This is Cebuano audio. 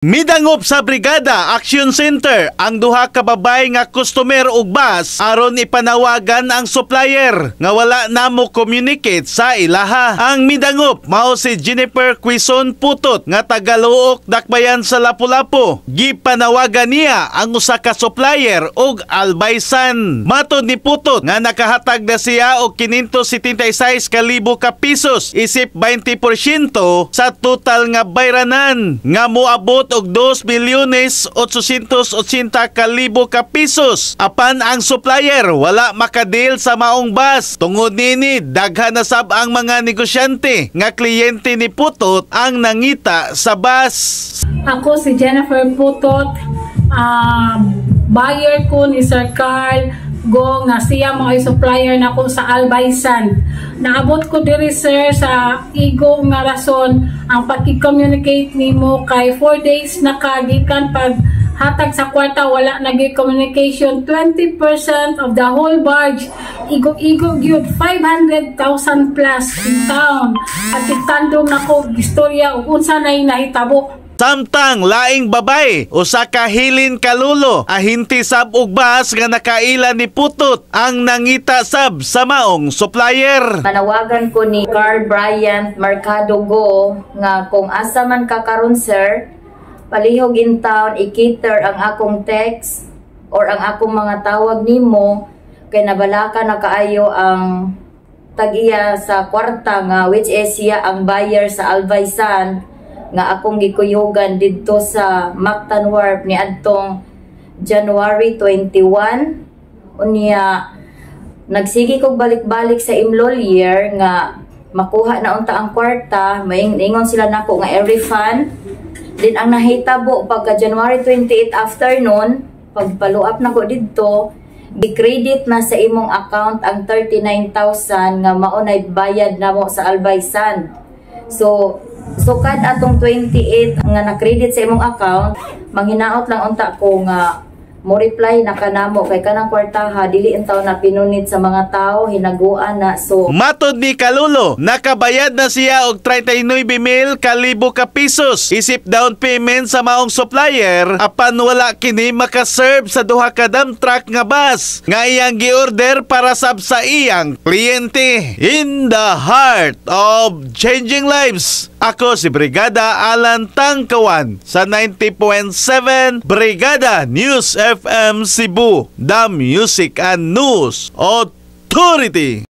Midangop sa Brigada Action Center ang duha ka babay nga customer og bus aron ipanawagan ang supplier nga wala na mo communicate sa ilaha. Ang midangop mao si Jennifer Quezon Putot nga taga Looc, Dakbayan sa Lapu-Lapu. Gipanawagan niya ang usa ka supplier og Albay sand. Matod ni Putot nga nakahatag na siya og 576 ka libo ka pesos, isip 20% sa total nga bayranan nga moabot og 2 milyones 880 ka libo ka pesos. Apan ang supplier wala makadeal sa maong bus. Tungod nini, daghan na sab ang mga negosyante nga kliyente ni Putot ang nangita sa bus. Ako si Jennifer Putot, buyer ko ni Sir Carl Go nga siya mo ay supplier nako sa Albay Sand. Naabot ko diri, sir, sa igo nga rason ang pagki-communicate nimo kay 4 days na kagikan pag hatag sa kwarta, wala nagi communication. 20% of the whole barge, igo-igo gyud, 500,000 plus in town at itandong nako istorya ug unsa nay nahitabo. Samtang laing babay, usa ka Hilin Kalulo, ahinti sab og bus nga nakaila ni Putot, ang nangita sab sa maong supplier. Manawagan ko ni Carl Bryant Mercado Go nga kung asa man ka karon, sir, palihog in town, i-cater ang akong text or ang akong mga tawag nimo kay nabalaka na kaayo ang tag-iya sa kwarta nga which is siya ang buyer sa Albay Sand nga akong gikuyugan didto sa Mactan Wharf ni adtong January 21. Unya nagsige kog balik-balik sa M Lhuillier nga makuha na unta ang kwarta, maingon sila nako nga i-refund din. Ang nahitabo, pagka January 28 afternoon, pag follow up nako didto, gi-credit na sa imong account ang 39,000 nga mao nay bayad namo sa Albay Sand. So sukad atong 28 nga na-credit sa imong account, manghinaot lang unta ko nga mo reply na kanamo kay kanang kwartaha dili intaw na pinunit sa mga tao, hinaguan na. So Matod ni Kalulo, nakabayad na siya og 39 mil kalibo ka pesos isip down payment sa maong supplier, apan wala kini makaserve sa duha ka dump truck nga bus nga iyang giorder para sab sa iyang kliyente. In the heart of changing lives, ako si Brigada Alan Tangkawan sa 90.7 Brigada News FM Cebu, the Music and News Authority.